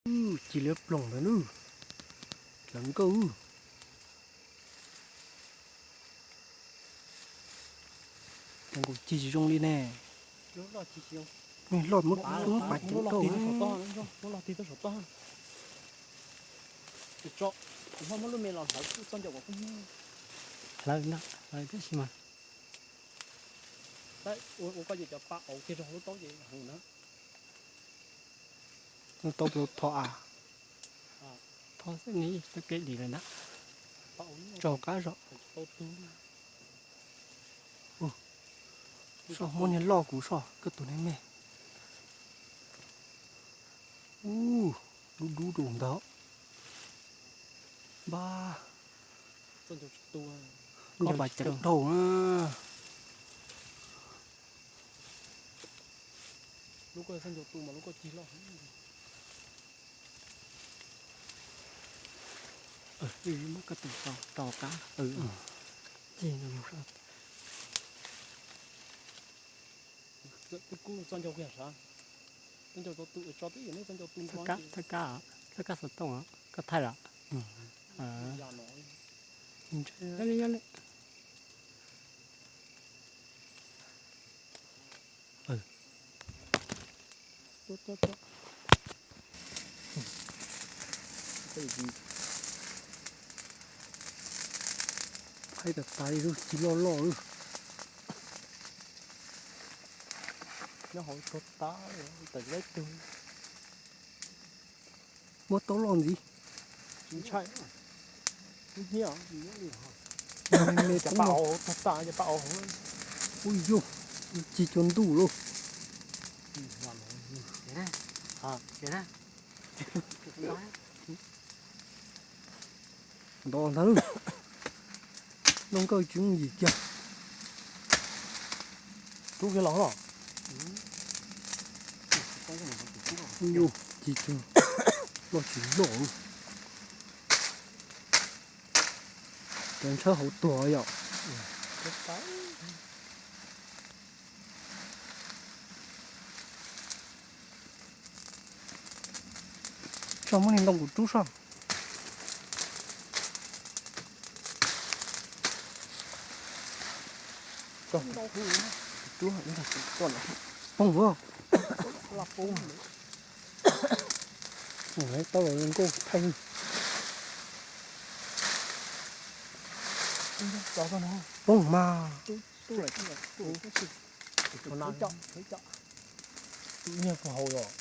Ci liab ploog ntawd lub, hlawv nkauj. Ces nkaus cig tsis zoo li ne. Loj muab, muab pam ceev nkauj. Hlawv na, hlawv tib si mas. Lub taub tau tho a. Tho xwb ne, tau kev dim lawm ntag. Tso qab zog. Soj muab niag loj kuv soj, koj tus niag me. Ub, dub dub rau ntawd. Npab, koj pas ceev dhau na. Muab koj tus tso rau qab. Cig no mus. Txoj ncauj, txoj ncauj xov tooj, koj thaij los? Thaij tas tas li, ci loj loj li. Nyob hauv tuag tas, tawm laib tug. Muab taub loj ntxiv. Tsis ntshai. Hnyiab, me me, cov paj aus tuag tas, cov paj aus hauv. Ub yog, ci cua ntuj lauj. Nto ntag, noj nkawj tsis yooj yim kiag. Rub kiag los los. Ci tsuag loj tsis loj. Cov ntshaw hauv tuag yom. Tso muab niag ntoo kuv rub soj. Poob a. Tau los nkauj thaij. Poob mas. Tus nyiag kuv haus los.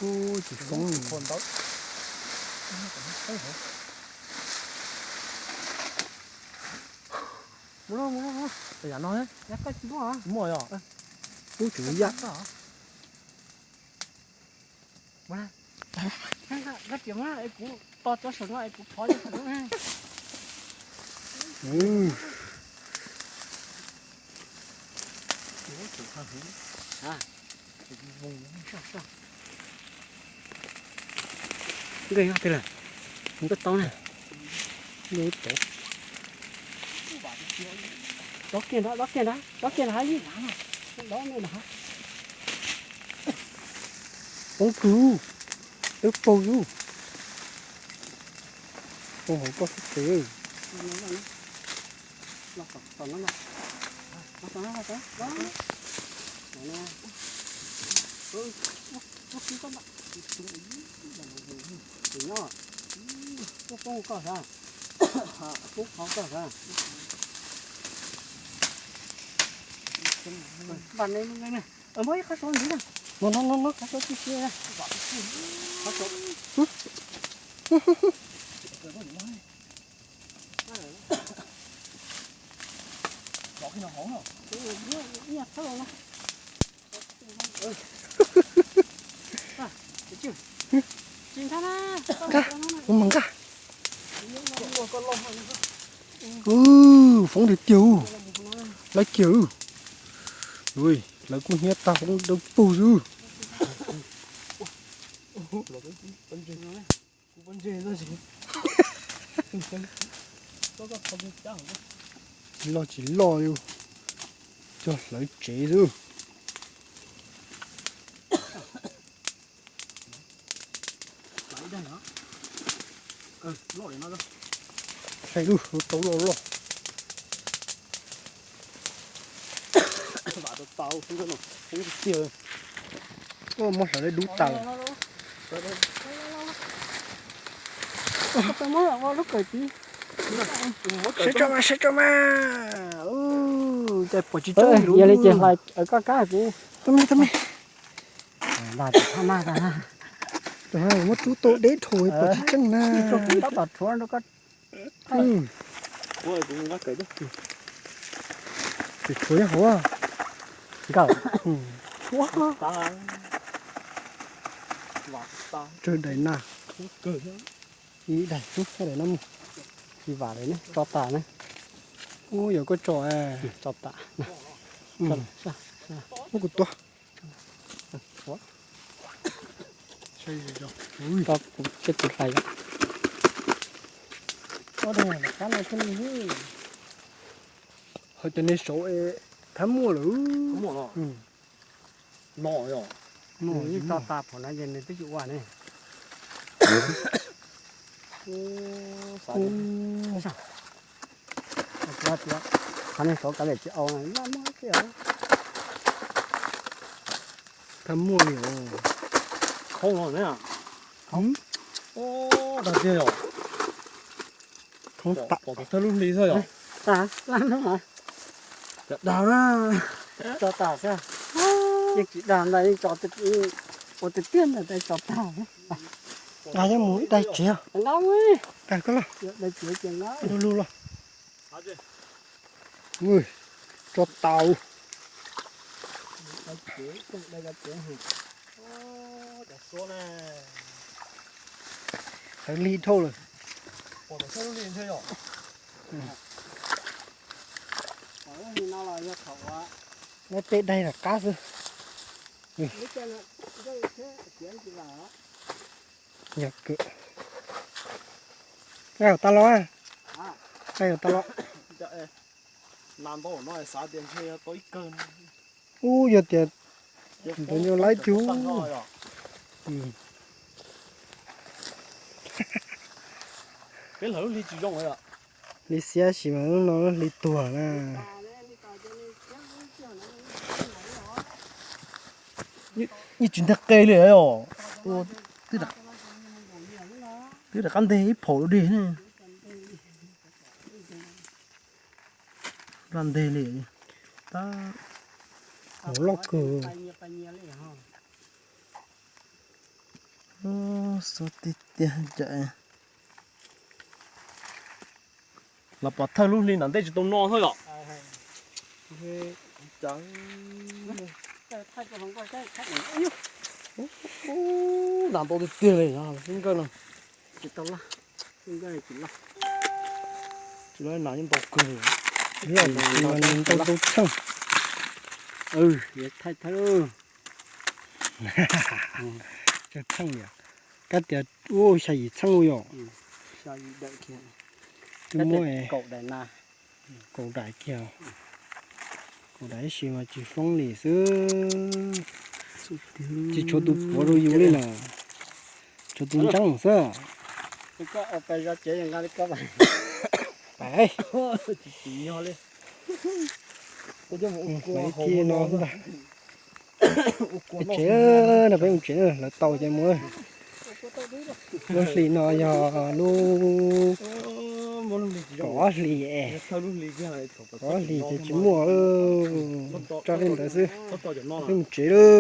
Ub, tsis foob li. Mus los, mus los, mus los. Yam no, muaj yom. Ub, tsis yam. Koj tsis muab es kuv tos cov saum no es kuv thov cov saum no. Nkawj nyob twg lawm? Nkawj tau na. Dob kiag nrad, dob kiag nrad, dob kiag nrad. Dob me nrad. Poob kawg, twb paug lub. Poob hauv koj sab tes. Muab ib qhov saud ntxiv na. No, no, no, no, qhov saud tib si na. Qhov saud. Nkaj, ua mas nkaj. Ub, foob tiag tiag. Lawv kiag. Ui, lawv kuj hnyiab tag, foob dawb paug xwb. Loj tsis loj li, cog hlawv tsev xwb. Saib lub tau loj loj. Muab sawv dub tas. Saib tso mas, saib tso mas. Cas pom tsis tseeb li. Yog li ces hlais koj kab kuv. Tau me, tau me. Muab rub tau deb dhau pom tsis tseeb na. Tab tom rhuav rau koj. Tshuav nyob hauv. Nkawm. Tsawg daim na. Ib daim xwb, daim no mus. Tsis vam lawm ne, tso tas na. Ub, yog koj tso, tso tas. Muab kuv tua. Kuv cia kuv hlais. Hais tias nej saud es thab muaj lawm. No yog, nws yeej tso tas phaum no ces nws twb tsis ua ne. Qhov nej saud kav liam tsis au, laj muaj tib. Thab muaj li os. Khoob no ne. Khoob. Dag tiag yom. Khoob tas. Pom tus thawj lub hli xwb yom. Dag na. Tso tas xwb. Yeej tsis dag ntag, yeej tso ua tiag tiag ntag, tso tas. Dag yeej mus ib daig tsev. Dag koj los. Dag tsev ces nqa. Lug lug los. Tso tau. Tawv lig dhau lawm. Lawv peb daig lawm qab xwb. Yog kawm. Nqaij yuav tas los, nqaij yuav tas los. Ub, yog tias ntawd yog laib cug. Hli xiab sis mas lub no hli tuag na. Yeej tsis nteg qe li os. Twb rov qab nteg ib phaum dub dig ne. Loj nteg li. Tab, loj kawg. Xub tiag tiag. Los pom thawj lub hli nram ntej tsis tau no xwb yom. Nas ntau tiag tiag li, xub nkawj no. Tsis tau laj, xub nkawj tsis laj. Tsis laj nas yeej ntau kawg li. Loj ntau ntau tsheej. Thaij thaij. Tsheej yom. Kab tias ua xya yim tsheej yom. Twb muab kaum daim kiag. Kaum daim ib si mas tsis foob li xwb. Tsis tshuav tus puav rau yus li na. Tshuav tus ntseeb xwb. Peb mus tsev no ntag. Peb tsev no, peb mus tsev na, lawv tau ces mus. Lub hli no yog lub kaum ob hlis, kaum ob hlis ces tsis muaj, tso li ntawd xwb. Peb mus tsev lawm.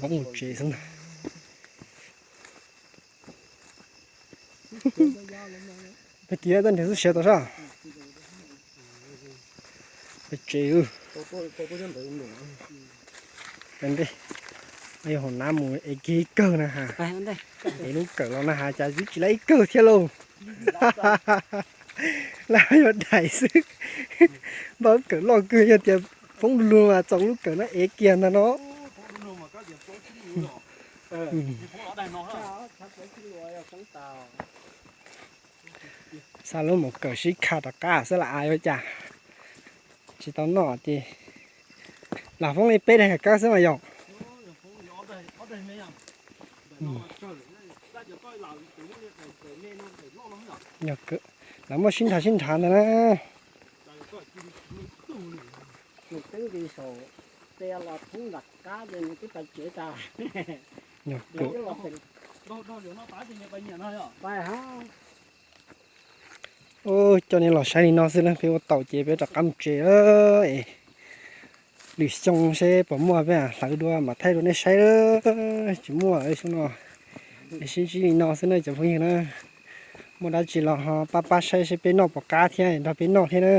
Peb mus tsev xwb ntag. Peb kis taj nrhiav xwb siav tau sab. Peb tsev. Ntej, yog hauv nav mus ev kiag ib kawg na has. Ev lub kawm los na has cas twb tsis laj ib kawg thiab lauj. Laj yuav daim xwb. Npaj lub kawm loj kawg, yog tias foob lug mas txaus lub kawm no ev kiag ntag no. Xa lub mus kawm sib kha rov qab xwb las as yuav cas. Tsis tau noj ces lam foob li peb daim kawg xwb mas yog. Yog, lawv muaj sib nrhav sib nrhav ntawd na. Yog, coj nej los saib li no xwb na, peb ua tau ces peb rov qab mus tsev. Lwm xyoo seb puas muaj peb hlawv dua mam thaij rau nej saib. Tsis muaj xyoo no, es sib ntsib li no xwb na cov phooj ywg na. Muaj dab tsi los ho pab pab saib seb peb noj puas qab thiab nrog peb noj thiab na.